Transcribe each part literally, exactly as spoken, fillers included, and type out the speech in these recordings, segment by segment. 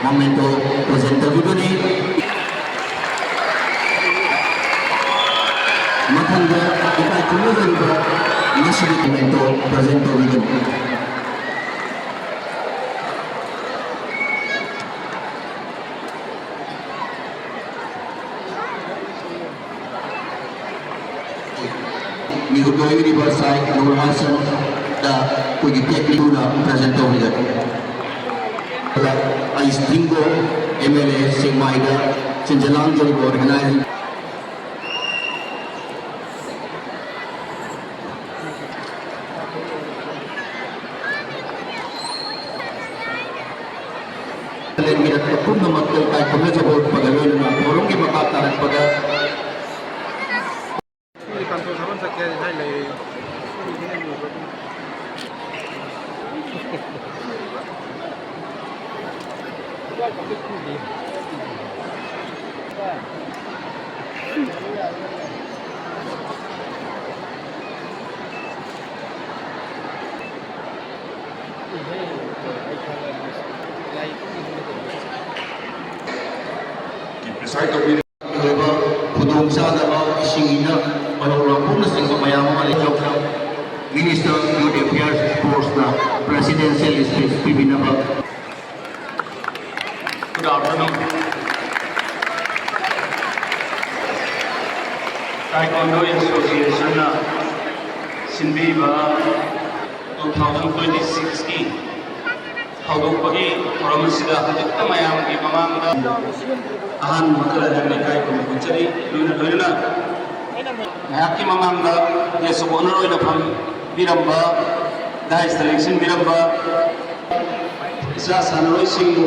Memento present ꯇꯧꯕꯤꯒꯅꯤ꯫ ꯃꯊꯪꯗ ꯏꯀꯥꯏ ꯈꯨꯝꯅꯖꯔꯤꯕ ꯉꯁꯤꯒꯤ memento present ꯇꯧꯕꯤꯒꯅꯤ꯫ ꯃꯤꯍꯨꯠ ꯑꯣꯏꯔꯤꯕ ꯁꯥꯏ ꯅꯨꯔ ꯍꯥꯁꯟꯗ ꯑꯩꯈꯣꯏꯒꯤ ꯇꯦꯛꯅꯤꯛꯅ present ꯇꯧꯕꯤꯒꯅꯤ꯫ ꯑꯩ ꯊꯤꯡꯒꯣ ꯑꯦꯝ ꯑꯦꯜ ꯑꯦ ꯁꯦꯛꯃꯥꯏꯗ ꯁꯤꯟꯖ ꯂꯥꯡꯖꯔꯤꯕ organizing ꯂꯦꯡꯃꯤꯔꯛꯄ ꯄꯨꯝꯅꯃꯛꯇ ꯏꯀꯥꯏ ꯈꯨꯝꯅꯖꯕ ꯎꯠꯄꯒ ꯂꯣꯏꯅꯅ ꯊꯧꯔꯝꯒꯤ ꯃꯈꯥ ꯇꯥꯔꯛꯄꯗ ꯑꯣꯏꯕ ꯈꯨꯗꯣꯡꯆꯥꯗꯕ ꯏꯁꯤꯡ ꯏꯅ ꯃꯔꯧ ꯂꯥꯡꯄꯣꯛꯅꯆꯤꯡꯕ ꯃꯌꯥꯝ ꯑꯃ ꯂꯩꯍꯧꯗꯅ Minister Youth Affairs Sportsꯅ presidential speech ꯄꯤꯕꯤꯅꯕ Good afternoon. Taekwondo Associationꯅ ꯁꯤꯟꯕꯤꯕ two thousand twenty sixꯀꯤ ꯍꯧꯗꯣꯛꯄꯒꯤ ꯊꯧꯔꯝ ꯑꯁꯤꯗ ꯍꯧꯖꯤꯛꯇ ꯃꯌꯥꯝꯒꯤ ꯃꯃꯥꯡꯗ ꯑꯍꯥꯟꯕ ꯃꯛꯇꯗ ꯂꯩꯀꯥꯏ ꯈꯨꯟ ꯎꯠꯆꯔꯤ꯫ ꯂꯣꯏꯅ ꯂꯣꯏꯅꯅ ꯉꯥꯏꯍꯥꯛꯀꯤ ꯃꯃꯥꯡꯗ guest of honour ꯑꯣꯏꯅ ꯐꯝꯕꯤꯔꯝꯕ, dais ꯂꯦꯡꯁꯤꯟꯕꯤꯔꯝꯕ ꯏꯆꯥ ꯁꯥꯟꯅꯔꯣꯏꯁꯤꯡꯕꯨ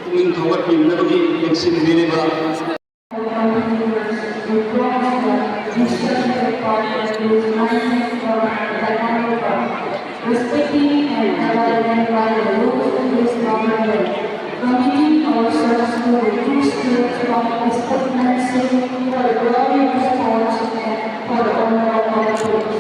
ꯄꯨꯛꯅꯤꯡ ꯊꯧꯒꯠꯄꯤꯅꯕꯒꯤ ꯂꯦꯡꯁꯤꯟꯕꯤꯔꯤꯕ Respecting and abiding by the rules of this government, committing ourselves to the true spirit of sportsmanship for the glory of sports and for the honor of our troops.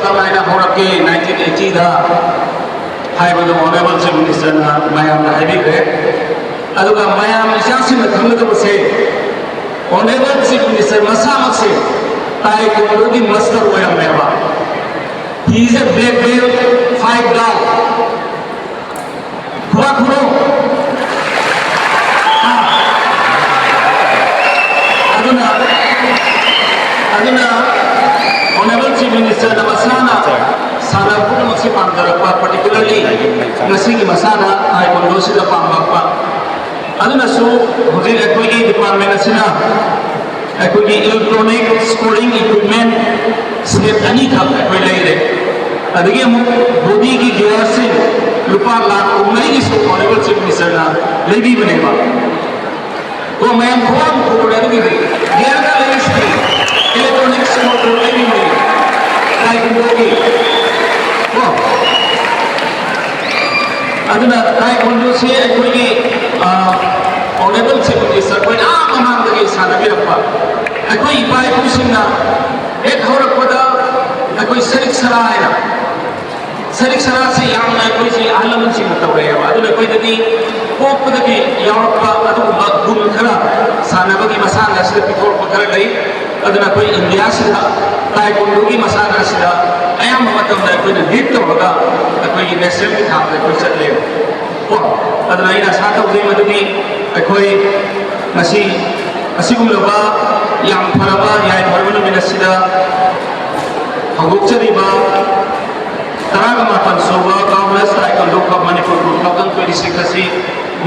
ꯀꯃꯥꯏꯅ ꯍꯧꯔꯛꯀꯦ nineteen eighty ꯗ ꯍꯥꯏꯕꯗꯨ Honourable Chief Minister ꯅ ꯃꯌꯥꯝꯗ ꯍꯥꯏꯕꯤꯈ꯭ꯔꯦ꯫ ꯑꯗꯨꯒ ꯃꯌꯥꯝ ꯏꯆꯥꯁꯤꯡꯅ ꯈꯪꯒꯗꯕꯁꯦ, Honourable Chief Minister ꯃꯁꯥꯃꯛꯁꯦ Taekwondo ꯒꯤ master ꯑꯣꯏꯔꯝꯃꯦꯕ꯫ He is a black belt five guy꯫ ꯈꯨꯕꯥꯛ Khuro. ꯑꯥ꯫ ꯑꯗꯨꯅ, ꯑꯗꯨꯅ Honourable Chief Minister ꯅ ꯃꯁꯥꯅ ꯁꯥꯟꯅꯕ ꯄꯨꯝꯅꯃꯛꯁꯤ ꯄꯥꯝꯖꯔꯛꯄ, particularly ꯉꯁꯤꯒꯤ ꯃꯁꯥꯟꯅ Taekwondo ꯁꯤꯗ ꯄꯥꯝꯂꯛꯄ꯫ ꯑꯗꯨꯅꯁꯨ ꯍꯧꯖꯤꯛ ꯑꯩꯈꯣꯏꯒꯤ department ꯑꯁꯤꯅ ꯑꯩꯈꯣꯏꯒꯤ electronic scoring equipment set ꯑꯅꯤꯈꯛ ꯑꯩꯈꯣꯏ ꯂꯩꯔꯦ꯫ ꯑꯗꯒꯤ ꯑꯃꯨꯛ body ꯒꯤ gear ꯁꯤꯡ ꯂꯨꯄꯥ ꯂꯥꯈ ꯀꯨꯟꯃꯔꯤꯒꯤꯁꯨ Honourable Chief Minister ꯅ ꯂꯩꯕꯤꯕꯅꯦꯕ꯫ ꯀꯣ, ꯃꯌꯥꯝ ꯈꯨꯋꯥ ꯑꯃ ꯈꯨꯔꯦ ꯑꯗꯨꯒꯤꯗꯤ꯫ Gear ꯒ ꯂꯩꯔꯤꯁꯤꯗꯤ electronic scoreboard ꯂꯩꯕꯤꯕꯅꯦ Taekwondo ꯒꯤ꯫ ꯀꯣ? ꯑꯗꯨꯅ Taekwondo ꯁꯤ ꯑꯩꯈꯣꯏꯒꯤ, ꯑ, Honourable Chief Minister ꯈꯣꯏꯅ ꯑꯥ ꯃꯃꯥꯡꯗꯒꯤ ꯁꯥꯟꯅꯕꯤꯔꯛꯄ, ꯑꯩꯈꯣꯏ ꯏꯄꯥ ꯏꯄꯨꯁꯤꯡꯅ ꯍꯦꯛ ꯍꯧꯔꯛꯄꯗ ꯑꯩꯈꯣꯏ ꯁꯔꯤꯛ ꯁꯔꯥ ꯍꯥꯏꯅ, ꯁꯔꯤꯛ ꯁꯔꯥꯁꯤ ꯌꯥꯝꯅ ꯑꯩꯈꯣꯏꯁꯤ ꯑꯍꯜ ꯂꯃꯟꯁꯤꯡꯅ ꯇꯧꯔꯛꯑꯦꯕ꯫ ꯑꯗꯨꯅ ꯑꯩꯈꯣꯏꯗꯗꯤ ꯄꯣꯛꯄꯗꯒꯤ ꯌꯥꯎꯔꯛꯄ ꯑꯗꯨꯒꯨꯝꯕ ꯒꯨꯟ ꯈꯔ, ꯁꯥꯟꯅꯕꯒꯤ ꯃꯁꯥꯟꯅ ꯑꯁꯤꯗ ꯄꯤꯊꯣꯔꯛꯄ ꯈꯔ ꯂꯩ꯫ ꯑꯗꯨꯅ ꯑꯩꯈꯣꯏ ꯏꯟꯗꯤꯌꯥꯁꯤꯗ Taekwondo ꯒꯤ ꯃꯁꯥꯟꯅ ꯑꯁꯤꯗ ꯑꯌꯥꯝꯕ ꯃꯇꯝꯗ ꯑꯩꯈꯣꯏꯅ lead ꯇꯧꯔꯒ ꯑꯩꯈꯣꯏꯒꯤ national ꯒꯤ ꯊꯥꯛꯇ ꯑꯩꯈꯣꯏ ꯆꯠꯂꯦꯕ꯫ ꯀꯣ? ꯑꯗꯨꯅ ꯑꯩꯅ ꯑꯥꯁꯥ ꯇꯧꯖꯩ ꯃꯗꯨꯗꯤ ꯑꯩꯈꯣꯏ ꯉꯁꯤ ꯑꯁꯤꯒꯨꯝꯂꯕ ꯌꯥꯝ ꯐꯔꯕ ꯌꯥꯏꯐꯔꯕ ꯅꯨꯃꯤꯠ ꯑꯁꯤꯗ ꯍꯧꯗꯣꯛꯆꯔꯤꯕ ꯇꯔꯥꯒ ꯃꯥꯄꯟ ꯁꯨꯕ Governors Taekwondo Cup Manipur two thousand twenty-six ꯑꯁꯤ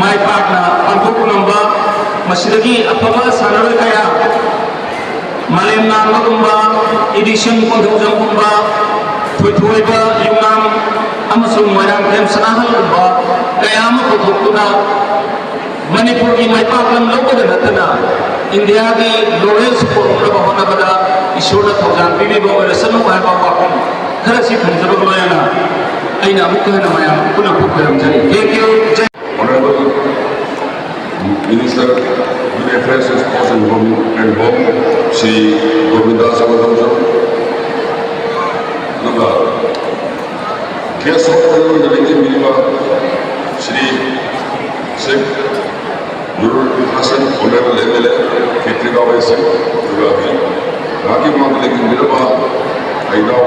ꯃꯥꯏ ꯄꯥꯛꯅ ꯄꯥꯡꯊꯣꯛꯄ ꯉꯝꯕ, ꯃꯁꯤꯗꯒꯤ ꯑꯐꯕ ꯁꯥꯟꯅꯔꯣꯏ ꯀꯌꯥ ꯃꯥꯂꯦꯝ ꯉꯥꯟꯕꯒꯨꯝꯕ, ꯏꯗꯤꯁꯟ ꯀꯣꯟꯊꯧꯖꯝꯒꯨꯝꯕ, ꯊꯣꯏꯊꯣꯏꯕ ꯌꯨꯝꯅꯥꯝ ꯑꯃꯁꯨꯡ ꯃꯣꯏꯔꯥꯡꯊꯦꯝ ꯁꯅꯥꯍꯜꯒꯨꯝꯕ ꯀꯌꯥ ꯑꯃ ꯄꯨꯊꯣꯛꯇꯨꯅ ꯃꯅꯤꯄꯨꯔꯒꯤ ꯃꯥꯏ ꯄꯥꯛꯂꯝ ꯂꯧꯕꯗ ꯅꯠꯇꯅ ꯏꯟꯗꯤꯌꯥꯒꯤ ꯂꯣꯔꯦꯜꯁ ꯄꯨꯔꯛꯅꯕ ꯍꯣꯠꯅꯕꯗ ꯏꯁꯣꯔꯅ ꯊꯧꯖꯥꯜ ꯄꯤꯕꯤꯕ ꯑꯣꯏꯔꯁꯅꯨ ꯍꯥꯏꯕ ꯋꯥꯐꯝ ꯈꯔꯁꯤ ꯊꯝꯖꯕꯒ ꯂꯣꯏꯅꯅ ꯑꯩꯅ ꯑꯃꯨꯛꯀ ꯍꯟꯅ ꯃꯌꯥꯝ ꯄꯨꯟꯅ ꯈꯨꯔꯨꯝꯖꯔꯤ꯫ Thank you. Honorable Minister of Youth Affairs, Sports and Home, and Home, Shri ꯒꯣꯕꯤꯟꯗꯥꯁ Konthoujam, ꯑꯗꯨꯒ guest of honour ꯑꯣꯏꯅ ꯂꯦꯡꯖꯟꯕꯤꯔꯤꯕ ꯁ꯭ꯔꯤ ꯁꯦꯈ ꯅꯨꯔꯨꯜ Hasan, Honourable M L A, Khetrigao A C, ꯑꯗꯨꯒ ꯃꯍꯥꯛꯀꯤ ꯃꯃꯥꯡꯗ ꯂꯦꯡꯖꯟꯕꯤꯔꯕ ꯑꯩꯅꯥꯎ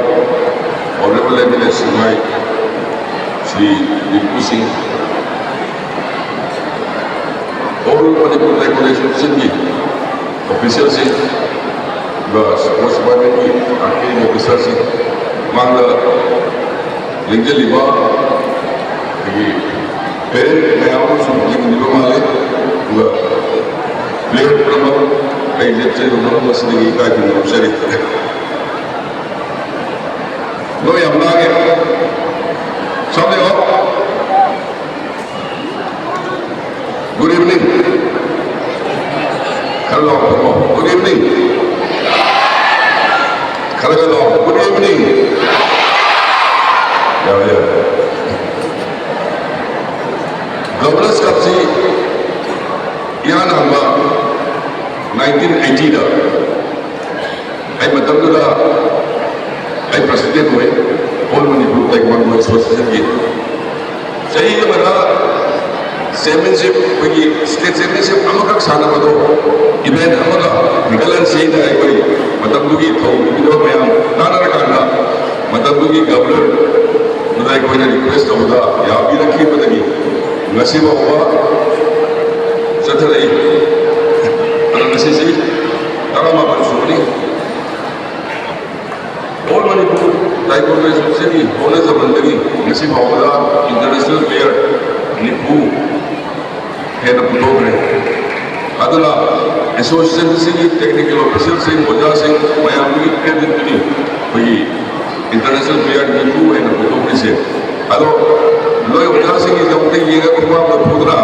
Honourable M L A ꯁꯤꯡꯉꯥꯏ Shri ꯔꯤꯄꯨ ꯁꯤꯡ, All Manipur Taekwondo Association ꯒꯤ official ꯁꯤꯡ, ꯑꯗꯨꯒ sports department ꯀꯤ ꯑꯥꯔꯀꯦ officer ꯁꯤꯡ, ꯃꯥꯡꯗ ꯂꯦꯡꯖꯜꯂꯤꯕ ꯑꯩꯈꯣꯏꯒꯤ parent ꯃꯌꯥꯝ ꯑꯃꯁꯨ ꯌꯦꯡꯕꯤꯕ ꯃꯥꯜꯂꯤ, ꯑꯗꯨꯒ player ꯄꯨꯝꯅꯃꯛ ꯑꯩ ꯂꯦꯞꯆꯔꯤꯕ ꯃꯐꯝ ꯑꯁꯤꯗꯒꯤ ꯏꯀꯥꯏ ꯈꯨꯝꯅꯕ ꯂꯧꯖꯔꯤ꯫ ꯅꯣꯏ ꯌꯥꯝ ꯂꯥꯡꯉꯦ꯫ ꯁꯥꯎꯟ ꯂꯩꯌꯣ꯫ Good evening. ꯈꯔ ꯂꯥꯎ, ꯈꯔ ꯂꯥꯎ꯫ Good evening. ꯈꯔ ꯈꯔ ꯂꯥꯎ꯫ Good evening. ꯌꯥꯔꯦ, ꯌꯥꯔꯦ꯫ Governors Cup ꯁꯤ ꯏꯍꯥꯟ ꯍꯥꯟꯕ nineteen eighty ꯗ ꯑꯩ ꯃꯇꯝꯗꯨꯗ ꯑꯩ president ꯑꯣꯏ, All Manipur Taekwondo Association ꯒꯤ꯫ ꯆꯍꯤ ꯑꯃꯗ championship, ꯑꯩꯈꯣꯏꯒꯤ state championship ꯑꯃꯈꯛ ꯁꯥꯟꯅꯕꯗꯣ event ꯑꯃꯒ ꯍꯦꯟꯒꯠꯍꯟꯁꯦꯅ ꯑꯩꯈꯣꯏ ꯃꯇꯝꯗꯨꯒꯤ ꯊꯧ ꯄꯨꯃꯤꯟꯅꯕ ꯃꯌꯥꯝ ꯇꯥꯟꯅꯔꯀꯥꯟꯗ ꯃꯇꯝꯗꯨꯒꯤ governor ꯗꯨꯗ ꯑꯩꯈꯣꯏꯅ request ꯇꯧꯕꯗ ꯌꯥꯕꯤꯔꯛꯈꯤꯕꯗꯒꯤ ꯉꯁꯤ ꯐꯥꯎꯕ ꯆꯠꯊꯔꯛꯏ꯫ ꯑꯗꯣ ꯉꯁꯤꯁꯤ ꯇꯔꯥꯃꯥꯄꯟ ꯁꯨꯕꯅꯤ꯫ All Manipur Taekwondo Association ꯒꯤ ꯍꯧꯅꯖꯃꯟꯗꯒꯤ ꯉꯁꯤ ꯐꯥꯎꯕꯗ international player ꯅꯤꯐꯨ ꯍꯦꯟꯅ ꯄꯨꯊꯣꯛꯈ꯭ꯔꯦ꯫ ꯑꯗꯨꯅ ꯑꯦꯁꯣꯁꯤꯌꯦꯁꯟꯁꯤꯒꯤ ꯇꯦꯛꯅꯤꯀꯦꯜ ꯑꯣꯐꯤꯁꯤꯌꯦꯜꯁꯤꯡ, ꯑꯣꯖꯥꯁꯤꯡ ꯃꯌꯥꯝꯗꯨꯒꯤ ꯀ꯭ꯔꯦꯗꯤꯠꯇꯨꯅꯤ ꯑꯩꯈꯣꯏꯒꯤ ꯏꯟꯇꯔꯅꯦꯁꯅꯦꯜ ꯄ꯭ꯂꯦꯌꯔ ꯅꯤꯐꯨ ꯍꯥꯏꯅ ꯄꯨꯊꯣꯛꯂꯤꯁꯦ꯫ ꯑꯗꯣ ꯅꯣꯏ ꯑꯣꯖꯥꯁꯤꯡꯒꯤꯗꯃꯛꯇ ꯌꯦꯡꯉꯒ ꯈꯨꯄꯥꯛ ꯐꯨꯗꯅ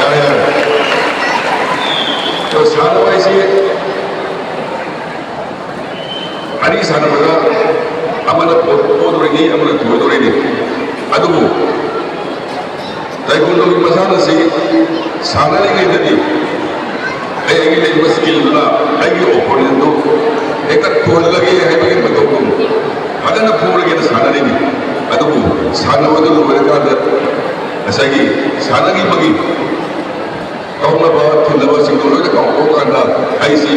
ꯌꯥꯔꯦ, ꯌꯥꯔꯦ꯫ ꯑꯗꯣ ꯁꯥꯟꯅꯕ ꯍꯥꯏꯁꯤ ꯑꯅꯤ ꯁꯥꯟꯅꯕꯗ ꯑꯃꯅ ꯄꯣ-, ꯄꯣꯗꯣꯔꯤꯅꯤ, ꯑꯃꯅ ꯊꯣꯏꯗꯣꯔꯤꯅꯤ꯫ ꯑꯗꯨꯕꯨ ꯇꯥꯏꯀꯨꯟꯗꯣꯒꯤ ꯃꯁꯥꯟꯅꯁꯤ ꯁꯥꯟꯅꯔꯤꯉꯩꯗꯗꯤ ꯑꯩ ꯑꯩꯒꯤ ꯂꯩꯔꯤꯕ ꯁ꯭ꯀꯤꯜꯗꯨꯅ ꯑꯩꯒꯤ ꯑꯣꯄꯣꯅꯦꯟꯗꯨ ꯍꯦꯛꯇ ꯊꯣꯏꯍꯜꯂꯒꯦ ꯍꯥꯏꯕꯒꯤ ꯃꯇꯧꯗꯨ ꯐꯖꯅ ꯐꯨꯔꯒꯦꯅ ꯁꯥꯟꯅꯔꯤꯅꯤ꯫ ꯑꯗꯨꯕꯨ ꯁꯥꯟꯅꯕꯗꯨ ꯂꯣꯏꯔꯀꯥꯟꯗ ꯉꯁꯥꯏꯒꯤ ꯁꯥꯟꯅꯈꯤꯕꯒꯤ ꯀꯥꯎꯅꯕ ꯊꯤꯟꯅꯕꯁꯤꯡꯗꯣ ꯂꯣꯏꯅ ꯀꯥꯎꯊꯣꯛꯑꯀꯥꯟꯗ ꯑꯩꯁꯤ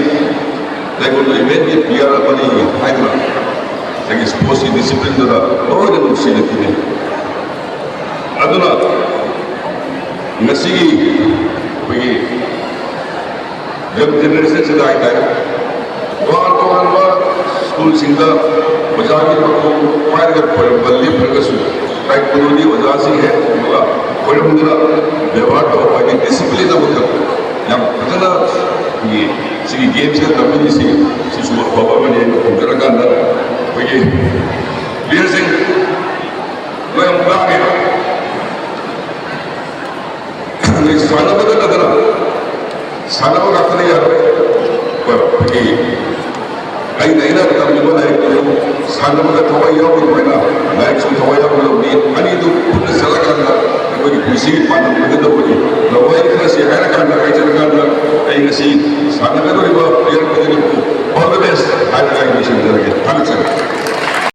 ꯇꯥꯏꯀꯨꯟꯗꯣ ꯏꯚꯦꯟꯠꯀꯤ ꯄ꯭ꯂꯦꯌꯔ ꯑꯃꯅꯤ ꯍꯥꯏꯗꯨꯅ ꯉꯁꯥꯏꯒꯤ ꯁ꯭ꯄꯣꯔꯠꯁꯀꯤ ꯗꯤꯁꯤꯄ꯭ꯂꯤꯟꯗꯨꯗ ꯂꯣꯏꯅ ꯅꯨꯡꯁꯤꯅꯈꯤꯅꯤ꯫ ꯑꯗꯨꯅ ꯉꯁꯤꯒꯤ ꯑꯩꯈꯣꯏꯒꯤ ꯌꯪ ꯖꯦꯅꯦꯔꯦꯁꯟꯁꯤꯗ ꯍꯥꯏꯇꯥꯔꯦ, ꯇꯣꯉꯥꯟ ꯇꯣꯉꯥꯟꯕ ꯁ꯭ꯀꯨꯜꯁꯤꯡꯗ ꯑꯣꯖꯥꯒꯤ ꯃꯈꯣꯡ ꯄꯥꯏꯔꯒ ꯈꯣꯏꯔꯝꯕ ꯂꯦꯞꯇ꯭ꯔꯒꯁꯨ, ꯇꯥꯏꯀꯨꯟꯗꯣꯒꯤ ꯑꯣꯖꯥꯁꯤꯡ ꯍꯦꯛ ꯎꯕꯒ ꯈꯣꯏꯔꯝꯗꯨꯅ ꯕꯦꯕꯥꯔ ꯇꯧꯔꯛꯄ ꯍꯥꯏꯗꯤ ꯗꯤꯁꯤꯄ꯭ꯂꯤꯟ ꯑꯃꯈꯛ ꯌꯥꯝ ꯐꯖꯅ ꯑꯩꯈꯣꯏꯒꯤ ꯁꯤꯒꯤ ꯒꯦꯝꯁꯤꯗ ꯇꯝꯕꯤꯔꯤꯁꯤ ꯁꯤꯁꯨ ꯑꯐꯕ ꯑꯃꯅꯤ ꯍꯥꯏꯅ ꯈꯣꯡꯖꯔꯀꯥꯟꯗ ꯑꯩꯈꯣꯏꯒꯤ ꯄ꯭ꯂꯦꯌꯔꯁꯤꯡ ꯂꯣꯏ ꯌꯥꯝ ꯉꯥꯡꯉꯦ꯫ ꯁꯥꯟꯅꯕꯗ ꯅꯠꯇꯅ ꯁꯥꯟꯅꯕ ꯉꯥꯛꯇꯅ ꯌꯥꯔꯣꯏ꯫ ꯑꯩꯈꯣꯏꯒꯤ ꯑꯩꯅ, ꯑꯩꯅ ꯇꯝꯂꯤꯕ ꯂꯥꯏꯔꯤꯛꯇꯨꯁꯨ ꯁꯥꯟꯅꯕꯗ ꯊꯋꯥꯏ ꯌꯥꯎꯕ ꯑꯗꯨꯃꯥꯏꯅ ꯂꯥꯏꯔꯤꯛꯁꯨ ꯊꯋꯥꯏ ꯌꯥꯎꯒꯗꯕꯅꯤ꯫ ꯑꯅꯤꯗꯨ ꯄꯨꯟꯅ ꯆꯠꯂꯀꯥꯟꯗ ꯑꯩꯈꯣꯏꯒꯤ ꯄꯨꯟꯁꯤꯒꯤ ꯄꯥꯟꯗꯝ ꯑꯣꯏꯒꯗꯧꯕꯅꯤ꯫ ꯂꯋꯥꯏ ꯈꯔꯁꯤ ꯍꯥꯏꯔꯀꯥꯟꯗ, ꯍꯥꯏꯖꯔꯀꯥꯟꯗ ꯑꯩ ꯉꯁꯤ ꯁꯥꯟꯅꯒꯗꯧꯔꯤꯕ ꯄ꯭ꯂꯦꯌꯔ ꯈꯨꯗꯤꯡꯃꯛꯄꯨ